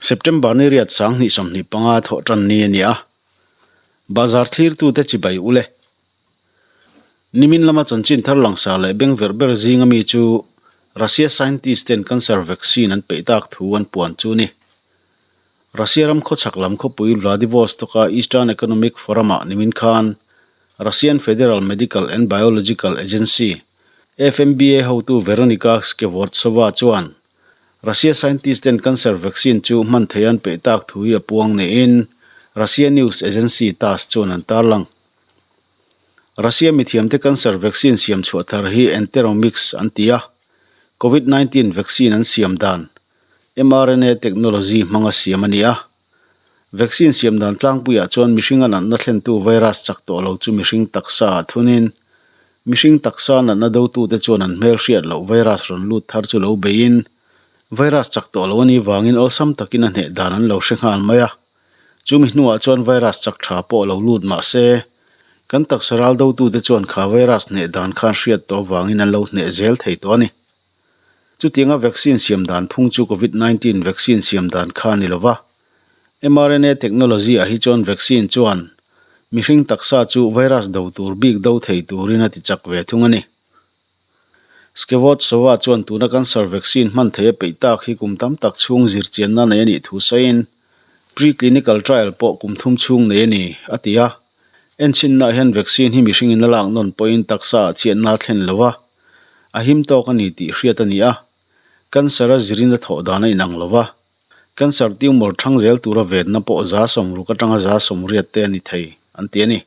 September ni riat 2025 thawh tan ni a ni a, bazar thlirtute chibai u le. Nimin lama chanchin thar langsar leh beng verh ber zinga mi chu Russia scientist ten cancer vaccine an peih tak thu an puan chu a ni. Russia ram khawchhak lam khawpui Vladivostok-a Eastern Economic Forum-ah nimin khan Russian Federal Medical and Biological Agency, FMBA, hotu Veronika Skvortsova chuan Russia scientist ten cancer vaccine chu hman thei an peih tak thu hi a puang niin Russia news agency Tass chuan an tarlang. Russia mithiamte cancer vaccine siam chhuah thar hi Enteromix an ti a, Covid 19 vaccine an siam dan mRNA technology hmanga siam a ni a. Vaccine siam dan tlangpuiah chuan mihringa natna thlentu virus chak tawh lo chu mihring taksa ah thunin mihring taksa natna dotute chuan an hmel hriat loh virus rawn lut thar chu lo beiin virus chak tawh lo a nih vangin awlsam takin a hneh dan an lo hre nghal mai a. Chumi hnuah chuan virus chak tha pawh lo lut mah se kan taksa ral dotute chuan kha virus hneh dan khan hriat tawh vangin an lo hneh zel thei tawh a ni. Chutianga vaccine siam dan phung chu Covid 19 vaccine siam dan kha a ni lo va. mRNA technology ah hi chuan vaccine chuan mihring taksa chu virus do tur bik do thei turin a ti chak ve thung a ni. Skvortsova chuan tuna cancer vaccine hman thei a peih tak hi kum tam tak chhung zirchianna nei a nih thu sawiin pre-clinical trial pawh kum thum chhung nei a ni, a ti a. Enchhinnaah hian vaccine hi mihringin a lak nawn pawhin taksa ah chhiatna a thlen lo a. A him tawk a ni tih hriat a ni a, cancer a zirin a thawh dan a inang lo va, cancer tumor thang zel tura venna pawh 60% atanga 80% te a ni thei, an ti a ni.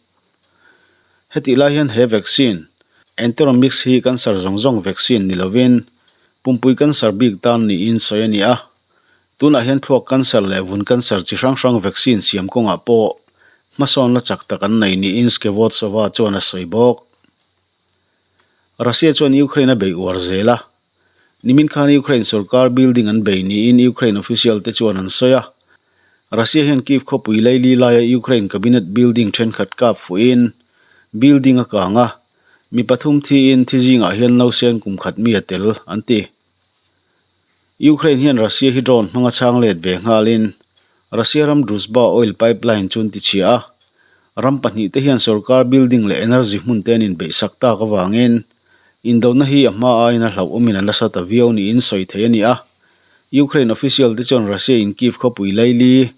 Hetih lai hian he vaccine, Enteromix hi cancer zawng zawng vaccine ni lovin pumpui cancer bik tan niin sawi a ni a, tunah hian thluak cancer leh vun cancer chi hrang hrang vaccine siam kawngah pawh hmasawnna chak tak an nei niin Skvortsova chuan a sawi bawk. Russia chuan Ukraine a bei uar zel a, nimin khan Ukraine sorkar building an bei niin Ukraine official te chuan an sawi a. Russia hian Kyiv khawpui laili laia Ukraine cabinet building thenkhat kap fuhin building a kang a, mi pathum thiin thi zingah hian nausen kum khat mi a tel, an ti. Ukraine hian Russia hi drone hmanga chhang let ve nghalin Russia ram Druzhba oil pipeline chu an ti chhia a, Ram pahnihte hian sorkar building leh energy hmun te an inbeihsak tak avangin indona hi a hma aiin a hlauhawmin a nasa ta viau niin sawi theih a ni a. Ukraine official te chuan Russia in Kyiv khawpui laili,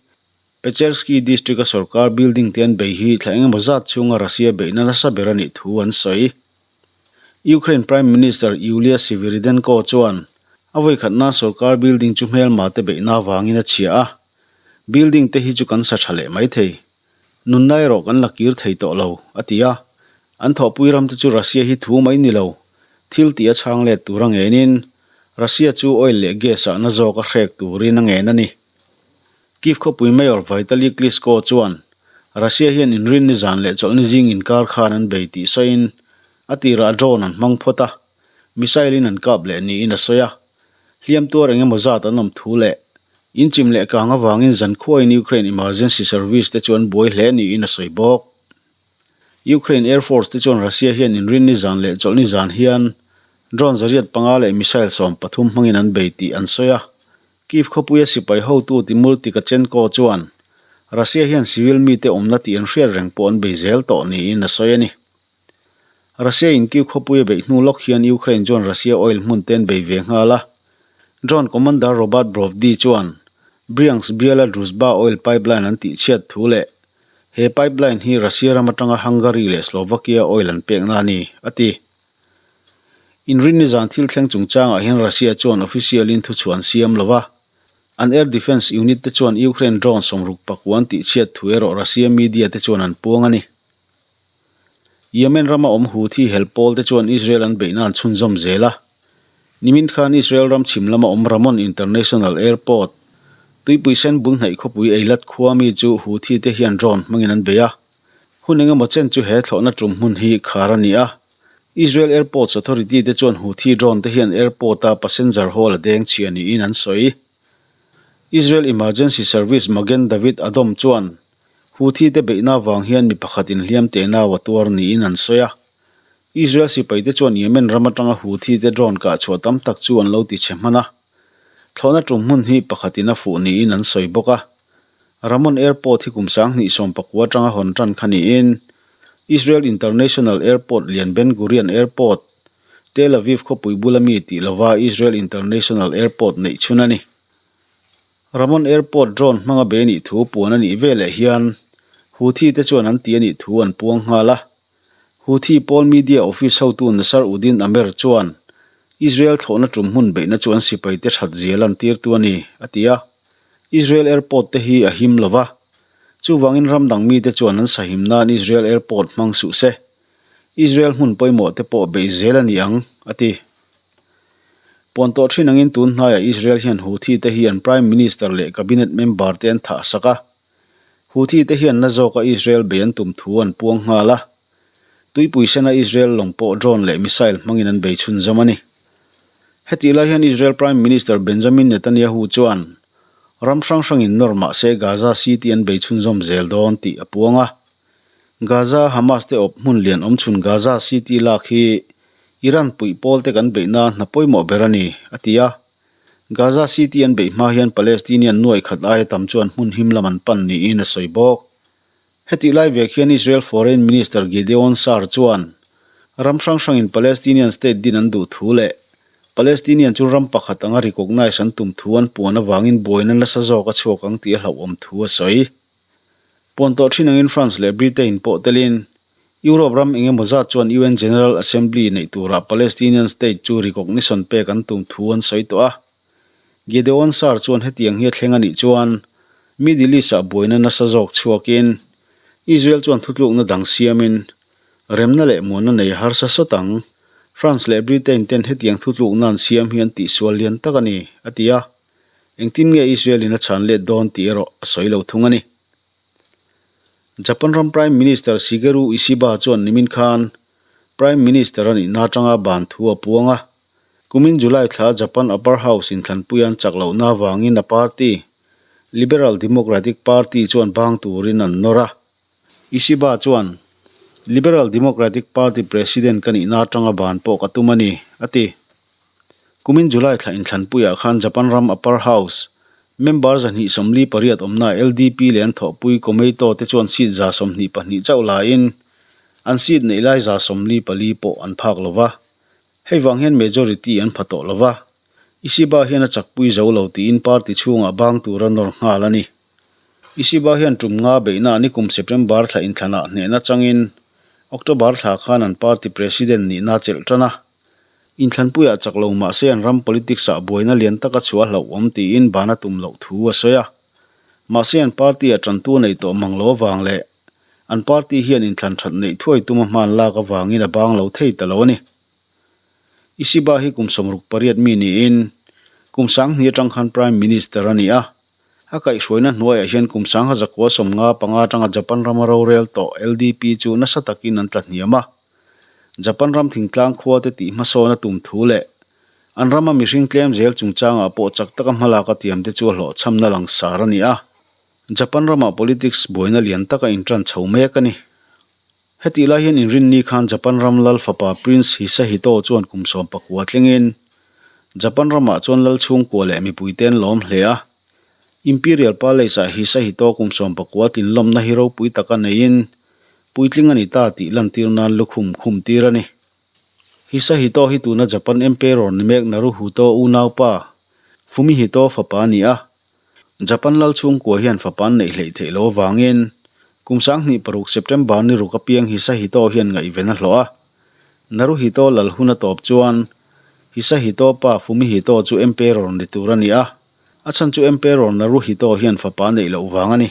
Pechersky district a sorkar building te an bei hi thla engemaw zat chhunga Russia beihna nasa ber a nih thu an sawi. Ukraine Prime Minister Yulia Svyrydenko chuan a vawikhat nan sorkar building chu hmelma te beihna avangin a chhia a, Building te hi chu kan sa tha leh mai thei. Nunna erawh kan la kir thei tawh lo, a ti a. An thawhpui ramte chu Russia hi thu mai ni lo, thil tih a chhang let tur a ngenin Russia chu oil leh gas ah na zawk a hrek turin a ngen a ni. Kyiv khawpui Mayor Vitali Klitschko chuan Russia hian inrinni zan leh chawlhni zing inkar khan an bei tih sawiin a tirah drone an hmang phawt a, missile in an kap leh niin a sawi a. Hliam tuar eng emaw zat an awm thu leh inchim leh kang avangin zankhuain Ukraine emergency service te chu an buai hle niin a sawi bawk. Ukraine Air Force te chuan Russia hian inrinni zan leh chawlhni zan hian drone 500 leh missile 13 hmangin an bei tih an sawi a. Kyiv khawpuia sipai hotu Timur Tkachenko chuan Russia hian civil mite awmna tih an hriat reng pawh an bei zel tawh niin a sawi a ni. Russia in Kyiv khawpui a beih hnu lawk hian Ukraine chuan Russia oil hmun te an bei ve nghal a. Drone commander Robert Brovdi chuan Bryansk biala Druzhba oil pipeline an tihchhiat thu leh he pipeline hi Russia ram atanga Hungary leh Slovakia oil an pekna a ni, a ti. Inrinni zan thil thleng chungchangah hian Russia chuan official in thuchhuah an siam lo va. An air defence unit te chuan Ukraine drone 69 an tihchhiat thu erawh Russia media te chuan an puang a ni. Yemen rama awm Houthi hel pawl te chuan Israel an beihna an chhunzawm zel a. Nimin khan Israel ram chhim lama awm Ramon International Airport, tuipui sen bul hnaih khawpui Eilat khua mi chu Houthi te hian drone hmangin an bei a. Hun engemaw chen chu he thlawhna tum hmun hi khar a ni a. Israel Airports Authority te chuan Houthi drone te hian airport-a passenger hall a deng chhia niin an sawi. Israel Emergency Service Magen David Adom chuan Houthi te beihna avang hian mi pakhat inhliam teh nau a tuar niin an sawi a. Israel sipaite chuan Yemen ram atanga Houthi te drone kah chhuah tam tak chu an lo ti chhe hman a. Thlawhna tum hmun hi pakhatin a fuh niin an sawi bawk a. Ramon Airport hi kum 2019 atanga hawn tan kha niin Israel International Airport lian Ben Gurion Airport, Tel Aviv khawpui bula mi tih lova Israel International Airport neih chhun a ni. Ramon Airport drone hmanga be nih thu puan a nih veleh hian Houthi te chuan an ti a nih thu an puang nghal a. Houthi pawl media office hotu Nasser Uddin Amer chuan Israel thlawhna tum hmun beihna chu an sipaite that zia lantirtu a ni, a ti a. Israel airport te hi a him lo va, chuvangin ram dang mite chuan an sahim nan Israel airport hmang suh se. Israel hmun pawimawh te pawh beih zel a ni ang, a ti. Puan tawh thin angin tun hnaiah Israel hian Houthi te hi an Prime Minister leh Cabinet member te an thah sak a. Houthi te hian na zawka Israel bei an tum thu an puang nghal a. Tuipui sena Israel lawng pawh drone leh missile hmangin an bei chhunzawm a ni. Hetih lai hian Israel Prime Minister Benjamin Netanyahu chuan ram hrang hrangin nawr mah se Gaza City an bei chhunzawm zel dawn tih a puang a. Gaza Hamas te awp hmun lian awmchhun Gaza City lak hi Iran puih pawl te kan beihna hna pawimawh ber a ni, a ti a. Gaza City an beih hma hian Palestinian nuai khat aia tam chuan hmun him lam an pan niin a sawi bawk. Hetih lai vek hian Israel Foreign Minister Gideon Saar chuan ram hrang hrangin Palestinian state din an duh thu leh Palestinian chu ram pakhat anga recognise an tum thu an puan avangin buaina nasa zawk a chhuak ang tih a hlauhawm thu a sawi. Puan tawh thin angin France leh Britain pawh telin Europe ram eng emaw zat chuan UN General Assembly neih turah Palestinian state chu recognition pek an tum thu an sawi tawh a. Gideon Saar chuan hetiang hi a thleng a nih chuan Middle East-ah buaina nasa zawk chhuakin Israel chuan thutlukna dang siamin remna leh muanna nei a harsa sawt ang. France leh Britain ten hetiang thutlukna an siam hi an tihsual lian tak a ni, a ti a. Engtin nge Israel-in a chhan let dawn tih erawh a sawi lo thung a ni. Japan ram Prime Minister Shigeru Ishiba chuan nimin khan Prime Minister a nihna atanga ban thu a puang a. Kumin July thla Japan Upper House inthlanpui an chak lohna avangin a party, Liberal Democratic Party chuan bang turin an nawr a. Ishiba chuan, Liberal Democratic Party President ka nihna atanga ban pawh ka tum a ni, a ti. Kumin July thla inthlanpuiah khan Japan ram Upper House member 248 awmna LDP leh an thawhpui Komeito te chuan seat 122 chauh laiin an seat neih lai 144 pawh an phak lo va. Hei vang hian majority an pha tawh lo va, Ishiba hian a chakpui zo lo tiin party chhungah bang tura nawr nghal a ni. Ishiba hian tum nga beihna nikum September thla inthlanah hnehna changin October thla khan an party president nihna a chelh tan a. Inthlanpuiah chak lo mah se an ram politics-ah buaina lian taka chhuah hlauhawm tiin ban a tum loh thu a sawi a. Mahse an party-ah tantu a nei tawh mang lo avang leh An party hian inthlan that neih thuai tuma hman lak avangin a bang lo thei ta lo a ni. Ishiba hi kum 68 mi niin kum 2000 atang khan Prime Minister a ni a. A kaihhruaina hnuaiah hian kum 1995 atanga Japan rama rorel tawh LDP chu nasa takin an tla hniam a. Japan ram thingtlang khua te tih hmasawn a tum thu leh an rama mihring tlem zel chungchangah pawh chak taka hmalak a tiam te chu a hlawhchhamna langsar a ni a. Japan ramah politics buaina lian tak a intan chho mek a ni. Hetih lai hian inrinni khan Japan ram lal fapa Prince Hisahito chuan kum 19 tlingin Japan ramah chuan lal chhungkua leh mipuite an lawm hle a. Imperial Palace-ah Hisahito kum 19 tlinlawmna hi ropui taka neiin puitling a ni ta tih lantir nan lukhum khum tir a ni. Hisahito hi tuna Japan Emperor ni mek Naruhito unaupa Fumihito fapa a ni a. Japan lal chhungkua hian fapa an neih hleih theih loh avangin kum 2006 September ni ruk apiang Hisahito hian ngaihven a hlawh a. Naruhito lal hun a tawp chuan Hisahito pa Fumihito chu Emperor ni tur a ni a, a chhan chu Emperor Naruhito hian fapa neih loh vang a ni.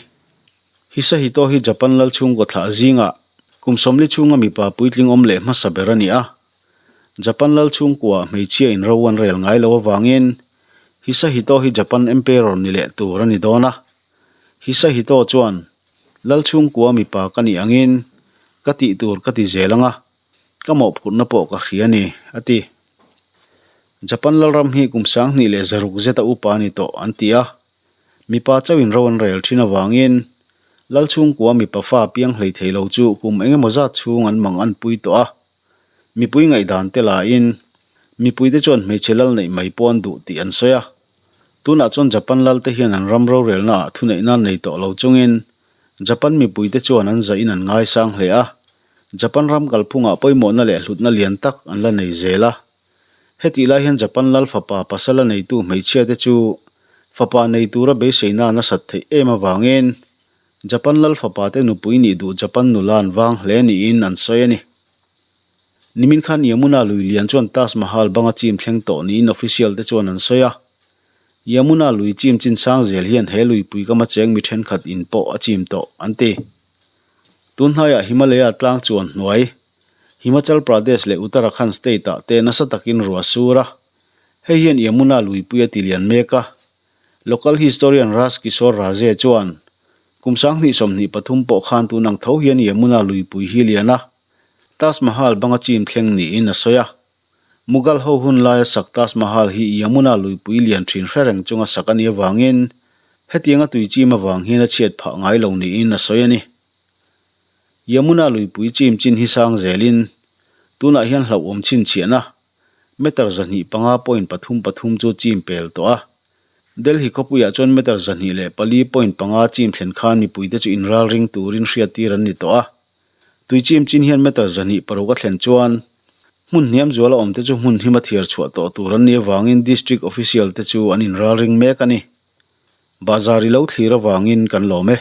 Hisahito hi Japan lal chhungkaw thlah zingah kum 40 chhunga mipa puitling awm leh hmasa ber a ni a. Japan lal chhungkua hmeichhia in ro an rel ngai lo avangin Hisahito hi Japan Emperor ni leh tur a ni dawn a. Hisahito chuan, Lal chhungkua mipa ka nih angin ka tih tur ka ti zel ang a, ka mawhphurhna pawh ka hria a ni, a ti. Japan lalram hi kum 2600 zeta upa a ni tawh an ti a. Mipa chauhin ro an rel thin avangin lal chhungkua mipa fa piang hlei thei lo chu kum engemaw zat chhung an mang an pui tawh a. Mipui ngaihdan te lahin mipuite chuan hmeichhe lal neih mai pawh an duh tih an sawi a. Tunah chuan Japan lalte hian an ram rorelnaah thuneihna an nei tawh lo chungin Japan mipuite chuan an zahin an ngaisang hle a, Japan ram kalphungah pawimawhna leh hlutna lian tak an la nei zel a. Hetih lai hian Japan lal fapa pasala neitu hmeichhiate chu fapa nei tura beiseina nasat theih em avangin Japan lal fapate nupui nih duh Japan nula an vang hle niin an sawi a ni. Nimin khan Yamuna lui lian chuan Taj Mahal banga chim thleng tawh niin official te chuan an sawi a. Yamuna lui chim chin sang zel hian he luipui kama cheng mi thenkhat in pawh a chim tawh an ti. Tun hnaiah Himalaya tlang chuan hnuai Himachal Pradesh leh Uttarakhand state-ah te nasa takin ruah a sur a, hei hian Yamuna luipui a tilian mek a. Local historian Raj Kishore Raje chuan, Kum 2023 pawh khan tun ang tho hian Yamuna luipui hi lian a, Taj Mahal banga chim thleng niin a sawi a. Mughal ho hun laia sak Taj Mahal hi Yamuna luipui lian thin hre reng chunga sak a nih avangin hetianga tui chim avang hian a chhiat phah ngai lo niin a sawi a ni. Yamuna luipui chim chin hi sang zelin tunah hian hlauhawm chhinchhiahna meter 205.33 chu chim pel tawh a. Delhi khawpuiah chuan meter 204.5 chim thlen khan mipuite chu inralring turin hriattir an ni tawh a. Tui chim chin hian meter 206 a thlen chuan hmun hniam zuala awmte chu hmun hima thiar chhuah tawh tur an nih avangin district official te chu an inralring mek a ni. Bazar i lo thlir avangin kan lawm e.